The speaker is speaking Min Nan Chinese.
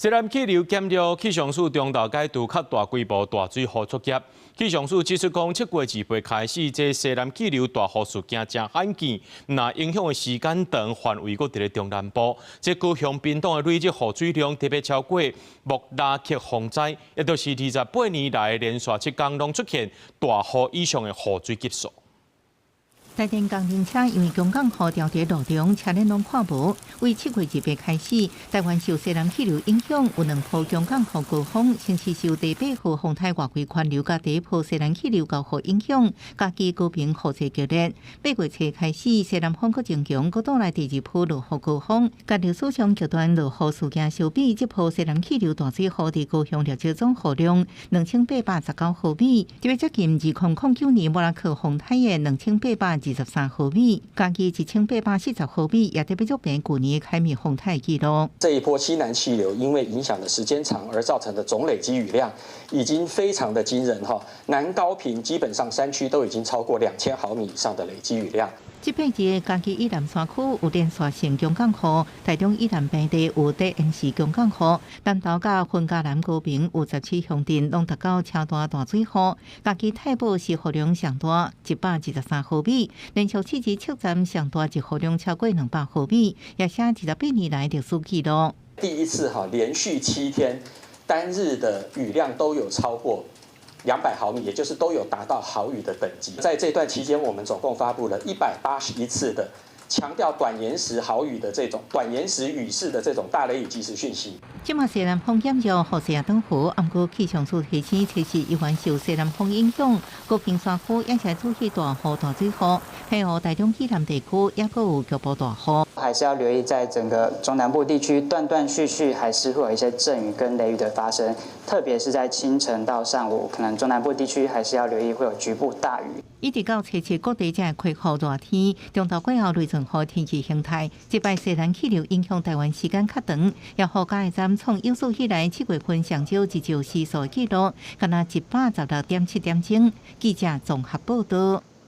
西南氣流減弱，氣象署中晝解除較大規模大水雨作業。氣象署指出講，7月28開始，這西南氣流大雨事件誠罕見，若影響的時間長，範圍閣佇咧中南部。這高雄屏東的累積雨水量特別超過莫拉克洪災，也就是28年來連續7工攏出現大雨以上的雨水級數。台電工程車因為強降雨牢佇路中，車輪攏看無。為7月28開始，台灣受西南氣流影響，有兩波強降雨高峰，先是受第八號風台外圍環流佮第一波西南氣流交互影響，嘉義高屏雨勢激烈。8月初開始，西南風閣增強，閣帶來第二波落雨高峰。佮歷史上極端落雨事件相比，這波西南氣流大水雨佇高雄累積總雨量2819毫米，特別接近2009年莫拉克風台的2823毫米，嘉義1840毫米，也特別足平舊年開米風台紀錄。這一波西南氣流因為影響的時間長而造成的總累積雨量已經非常的驚人哈。南高屏基本上山區都已經超過2000毫米以上的累積雨量。這擺日嘉義以南山區有連續性強降雨，台中以南平地有短延時強降雨，南投佮雲嘉南高屏有17鄉鎮攏達到超大大水雨。嘉義太保是雨量上大，123毫米，連續47站上大日雨量超過200毫米，也寫28年來歷史紀錄。第一次哈，連續7天單日的雨量都有超過200毫米，也就是都有達到豪雨的等級。在這段期間，我們總共發布了181次的強調短延時豪雨的這種短延時雨勢的這種大雷雨即時訊息。這馬西南風減弱，雨勢也轉和，毋過氣象署提醒，測試依然受西南風影響，高屏山區也是注意大雨大水雨，澎湖台中以南地區也閣有局部大雨。還是要留意，在整個中南部地區斷斷續續，還是會有一些陣雨跟雷雨的發生，特別是在清晨到上午，可能中南部地區還是要留意會有局部大雨。一直到初七，各地才會恢復熱天。中晝過後，雷陣雨天氣形態，這擺西南氣流影響台灣時間較長，也予嘉義站創有史以來7月份上少日照時數紀錄，敢若116.7點鐘。記者綜合報道。